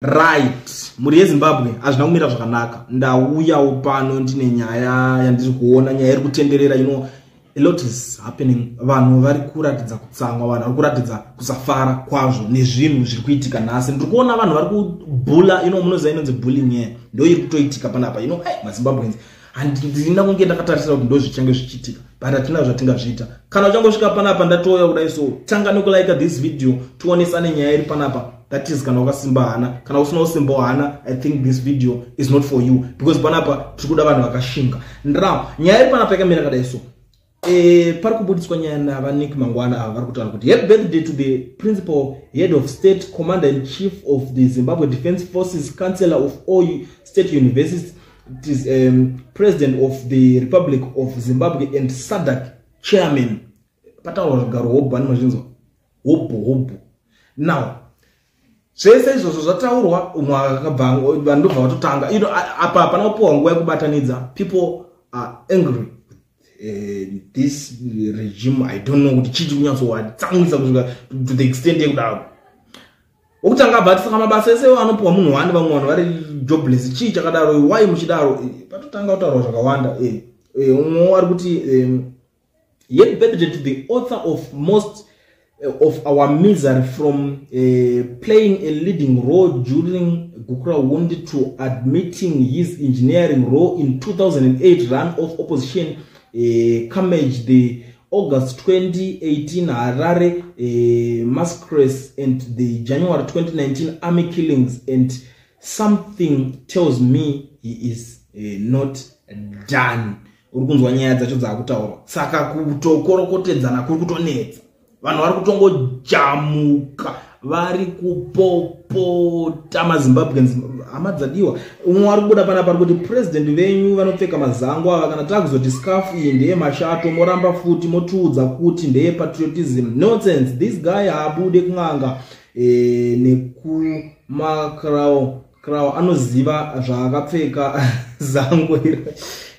Right, mhuri yeZimbabwe, hazvina kumira zvakanaka. Ndauyawo pano ndine nyaya yandiri kuona, nyaya iri kutenderera. A lot is happening. Vanhu vari kuratidza kutsamwa, vanhu vari kuratidza kusafara kwazvo nezvinhu zviri kuitika nhasi. Ndiri kuona vanhu vari kubhula, munoziva inonzi bullying here, ndo iri kutoitika panapa. Ai, maZimbabweans, handina kunge ndakatarisira kuti ndo zvichange zvichiitika, but hatina zvatingazviita. Kana uchangosvika panapa, ndatouya kudai, so tanga nekulike this video, tionesane nyaya iri panapa. That is kana wakasimba hana. Kana usina kusimbawo hana, I think this video is not for you, because panapa tiri kuda vanhu vakashinga. Now, nyaya iri panapa yakamira kadai. So pari kubudiswa nyaya navaNick Mangwana. Ava vari kutaura kuti, "Happy birthday to the principal head of state, commander in chief of the Zimbabwe Defence Forces, chancellor of all state universities, it is president of the Republic of Zimbabwe and SADC chairman." Pataurwa zvigaro hobho, ani mazvinzwa, hobho hobho. Now, zvese izvozvo zvataurwa, umwe akabva, vanhu ndobva vatotanga. Apa hapana kupiwa nguva yekubatanidza. People are angry with this regime. I don't know kuti chii chikunyatsovatsamwisa kusvika to the extent yekudaro. Wokutanga abva ati, "Saka mabasa ese anopiwa munhu wani, vamwe vanhu vari jobless? Chii chakadaro? Why muchidaro?" Patotanga kutaurwa zvakawanda. Umwewo ari kuti, "Happy birthday to the author of most of our misery, from playing a leading role during Gukurahundi to admitting his engineering role in 2008 run of opposition carnage, the August 2018 Harare massacres and the January 2019 army killings, and something tells me he is not done." Uri kunzwa nyaya dzacho dzaakutaurwa. Saka kutokorokotedzana kuri kutonetsa. Vanhu vari kutongojamuka, vari kupopota, maZimbabweans, hama dzadiwa. Umwe ari kubuda panapa ari kuti, "Purezidendi venyu vanopfeka mazango ava. Kana takuzoti scarf iyi ndeyemashato, moramba futi, motiudza kuti ndeyepatriotism. Nonsense. This guy haabude kun'anga nekumakrao krao, anoziva zvaakapfeka zango iro."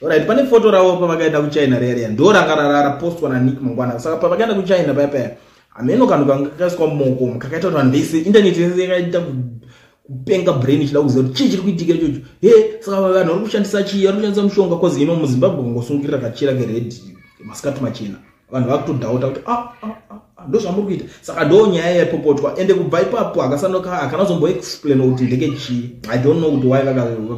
Right, pane foto ravo pavakaenda kuChina rerea, ndo rakarara, rapostwa naNick Mangwana. Saka pavakaenda kuChina paya paya, hameno kanhu kanga kakaiswa mumaoko kakaita kuti vanhu vese, indaneti yese yakaita kupenga brain ichida kuziva kuti chii chiri kuitika ichocho. He, saka vanhu vari kushandisa chii? Vari kushandisa mushonga? 'Cause muZimbabwe kungosungirira kachira kered masikati machena, vanhu vakutodoubta kuti, "Ah, ah, ah, ah, ndo zvamuri kuita." Saka ndo nyaya yaipopotwa, ende kubva ipapo hakana kuzomboexplain kuti ndekechii. I don't know kuti why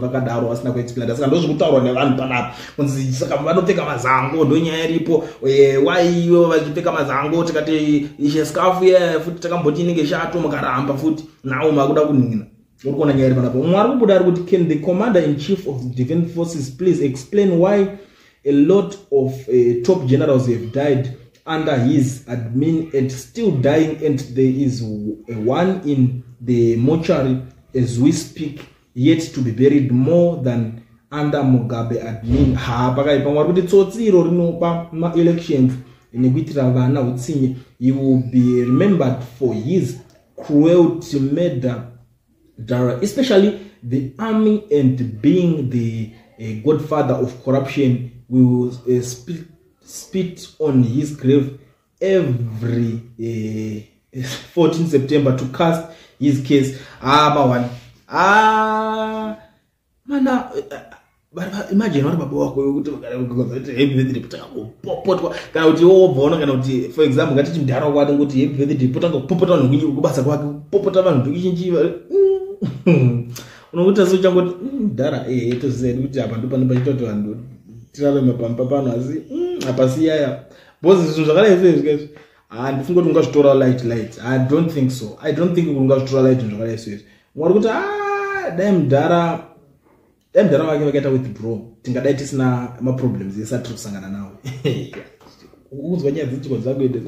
vakadaro vasina kuexplain. Saka ndo zviri kutaurwa nevanhu panapa, kunzi saka vanopfeka mazango, ndo nyaya iripo. Why ivo vachipfeka mazango? Tikati ishe scarf ye futi, takamboti inenge shato, mukaramba futi. Nawo makuda kunina. Uri kuona nyaya iri panapa. Umwe ari kubuda ari kuti, "Can the commander in chief of the defense forces please explain why a lot of top generals have died under his admin and still dying, and there is one in the mortuary as we speak, yet to be buried, more than under Mugabe admin?" Ha, pakaipa. Mwari kuti tsotsi iro rinopa maelections nekuitira vana utsinye. "He will be remembered for his cruelty, murder dara, especially the army, and being the godfather of corruption. We will spit on his grave every 14 September to cast his case." Ah, mawani, ah, mana, imagine vari baba wako kuti happy birthday, potangopopotwa, kana kuti wobvaona, kana kuti, for example, ngatiti mudhara wako atongoti happy birthday, potanga kupopota vanhu kubasa kwake, kupopota vanhu ichinchi, unokuita seuchangoti, "Mudhara, ehe, toziva kuti apa ndo pane pachiita kuti vanhu tirarame pamba pano, asi hapasiyaya," because zvinhu zvakadai seizvi handifungi kuti ungazvitora light light. I don't think so. I don't think kuti ungazvitora light zvinhu zvakadai seizvi. Mwari kuti, "Ah, dai mudhara vake vakaita withdraw, tingadai tisina maproblems ese atiri kusangana nawo." Kunzwa nyaya dzichiko dzakuende,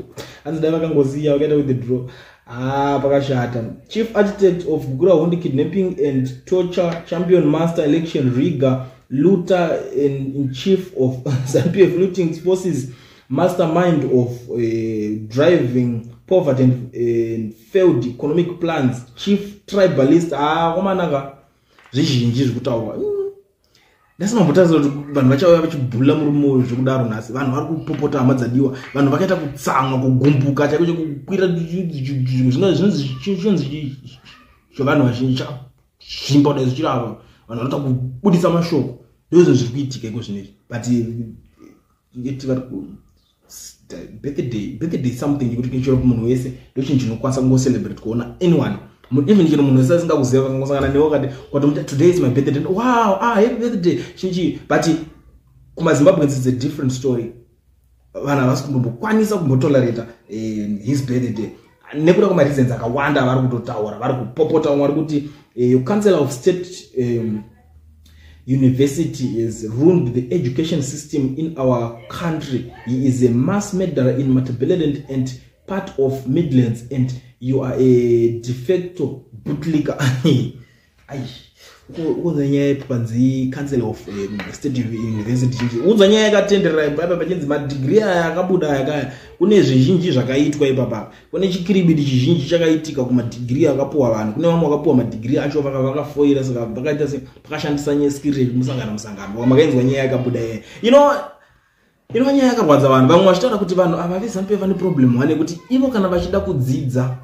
hanzi dai vakangosiya vakaita withdraw. Ah, pakashata. "Chief architect of Gukurahundi kidnapping and torture, champion master election rigger, looter and in chief of ZANU-PF looting forces, mastermind of driving poverty and failed economic plans, chief tribalist." Ah, komanaka, zvizhinji zviri kutaurwa. Ndasina kumbotarisa kuti vanhu vachauya vachibhula murume uyu zvekudaro nhasi. Vanhu vari kupopota, hama dzadiwa. Vanhu vakaita kutsamwa, kugumbuka chaiko, chekukwira zvinonzi zvevanhu vazhinji. kuzvimba kudai zvichirava, vanhu vanoita kubudisa mashoko. Ndozvinhu zviri kuitika iko zvinezvi, but yeti vari birthday something yekuti chero munhu wese, ndochinhu chinokwanisa kungocelebrate kuona anyone, even chero munhu wese asingakuziva, vakangosangana newe kati kwatomuti, "Today is my birthday." "Wow, ah, happy birthday," chinchi. But kumaZimbabweans it's a different story. Vanhu havasi kumbombokwanisa kumbotolerata his birthday nekuda kwemareasons akawanda vari kutotaura, vari kupopota. Vamwe vari kuti your councillor of state university has ruined the education system in our country. He is a mass murderer in Matabeleland and part of Midlands, and you are a de facto bootlicker. Ai, ukunzwa nyaya yepanzi council of state university chinji, unzwa nyaya yakatenderera ipapa pachinzi madhigiri aya akabuda aya kaya, kune zvizhinji zvakaitwa ipapa, kune chikiribidi chizhinji chakaitika kumadhigiri akapuwa vanhu. Kune vamwe vakapuwa madhigiri acho vakafoira, saka vakaita se pakashandisa nyeskiri musangano musangano. Makainzwa nyaya yakabuda iya ino nyaya yakarwadza vanhu. Vamwe vachitaura kuti vanhu ava veZANU PF vane problem one yekuti ivo kana vachida kudzidza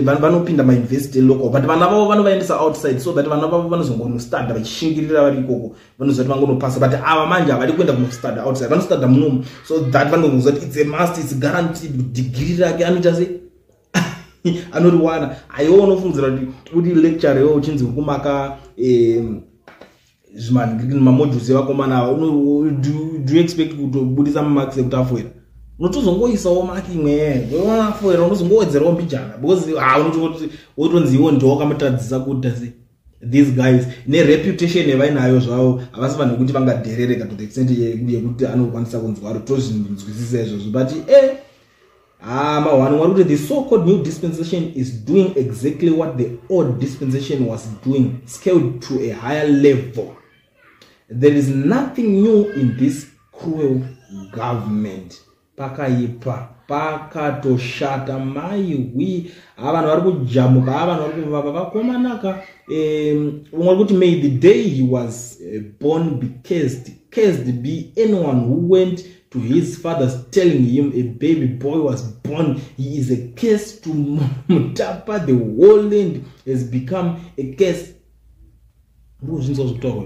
vanopinda mauniversity local, but vana vavo vanovaendesa outside so that vana vavo vanozongonostadha vachishingirira vari ikoko, vanoziva kuti vangonopasa. But ava manje havadi kuenda kunostadha outside, vanostadha munomu so that vanoziva kuti it's a must, it's guaranteed, degree rake anoita sei, anoriwana. Aiwa, unofungidzira kuti uri lecture iwo uchinzi uri kumaka mamodules evakomana ava, do you expect kutobudisa mamarks ekuti afoira? Unotozongoisawo maki imwe afoira, unozongowedzerawo mbijana because wotonzi iwo ndiwo wakamutadzisa kuita sei. These guys nereputation yavainayo zvavo, havasi vanhu vekuti vangadherereka to the extent yekuti anokwanisa kunzwaro. Tozvinzwisisa izvozvo, but mahwani wari kuti the so called new dispensation is doing exactly what the old dispensation was doing, scaled to a higher level. There is nothing new in this cruel government. Pakaipa, pakatoshata, maiwi. Ha, vanhu vari kujamuka. Ha, vanhu vari kuvava vakomanaka. Vamwe vari kuti may the day he was born be cursed. Cursed be anyone who went to his fathers telling him a baby boy was born. He is a curse to Mutapa. The whole land has become a curse. Ndozvinzwa zvekutaurwa,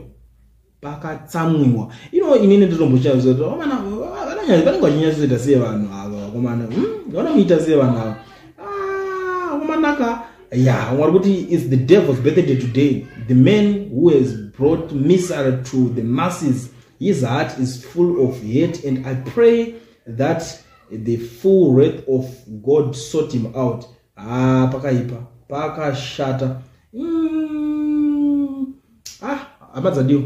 pakatsamwiwa. Ino inini nditombochavanenge vachinyatsoita sei vanhu ava vakomana? Vanomuita sei vanhu ava? Ah, vakomanaka. Ya, mwari kuti it's the devil's birthday today, the man who has brought misery to the masses. His heart is full of hate, and I pray that the full wrath of God sort him out. Ah, pakaipa, pakashata. Ah, hama dzadiwa,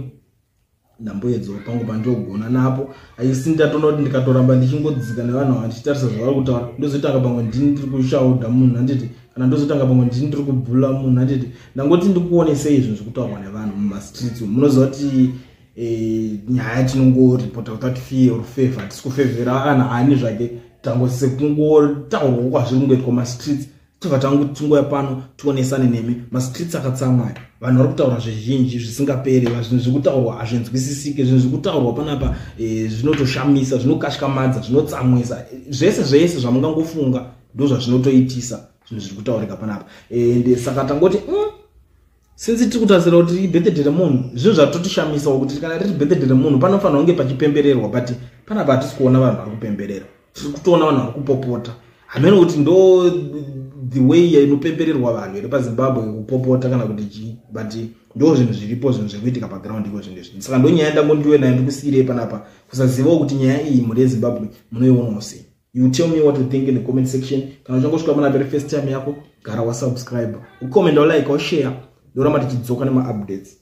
ndamboedzawo pangu pandogona napo. Aisi ndatoona kuti ndikatoramba ndichingodzika nevanhu ava ndichitarisa zvavari kutaura, ndozotanga pamwe ndini ndiri kushaudha munhu, handiti? Kana ndozotanga pamwe ndini ndiri kubhula munhu, handiti? Ndangoti ndikuonesei zvinhu zvekutaurwa nevanhu mumastreets. Munoziva kuti nyaya tinongoripota without fear or favor. Hatisi kufevhera kana ani zvake, tangosekungotaurwa kwazviri kungoitwa mastreets. Tobva tangu tingoya pano tionesane nemi. Mastreets akatsamwaya, vanhu vari kutaura zvizhinji zvisingaperi. Zvinhu zviri kutaurwa hazvinzwisisike. Zvinhu zviri kutaurwa panapa zvinotoshamisa, zvinokatyamadza, zvinotsamwisa, zvese zvese zvamungangofunga ndo zvazvinotoitisa zvinhu zviri kutaurika panapa. Ende saka tangoti since tiri kutarisira kuti ibirthday remunhu, zvinhu zvatotishamisawo kuti kana riri birthday remunhu panofanira kunge pachipembererwa, but panapa hatisi kuona vanhu vari kupemberera, tiri kutoona vanhu vari kupopota. Hamene kuti ndo the way inopembererwa vanhu here paZimbabwe, kupopota kana kuti chii, but ndo zvinhu zviripo, zvinhu zvekuitika paground iko zvinhu izvi. Saka ndo nyaya ndangondiwe nayo, ndikusiyirei panapa kusazivawo kuti nyaya iyi, mhuri yeZimbabwe, munoionawo sei. You tell me what you think in the comment section. Kana uchangosvika pana very first time yako, gara wasubscribe, ucomment, ulike, ushare. Ndoramba tichidzoka nemaupdates.